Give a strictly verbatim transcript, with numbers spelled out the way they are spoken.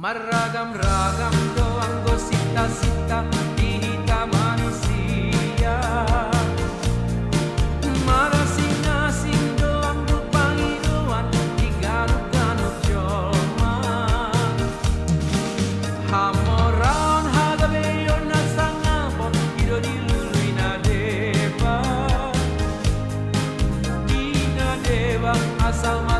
Marragam-ragam do anggo sinta-sinta di hita manusia. Marasing-asing do anggo pangidoan di ganup-ganup jolma. Hamoraon hagabeion na sangap on i do di lului na deba. Di na deba asal ma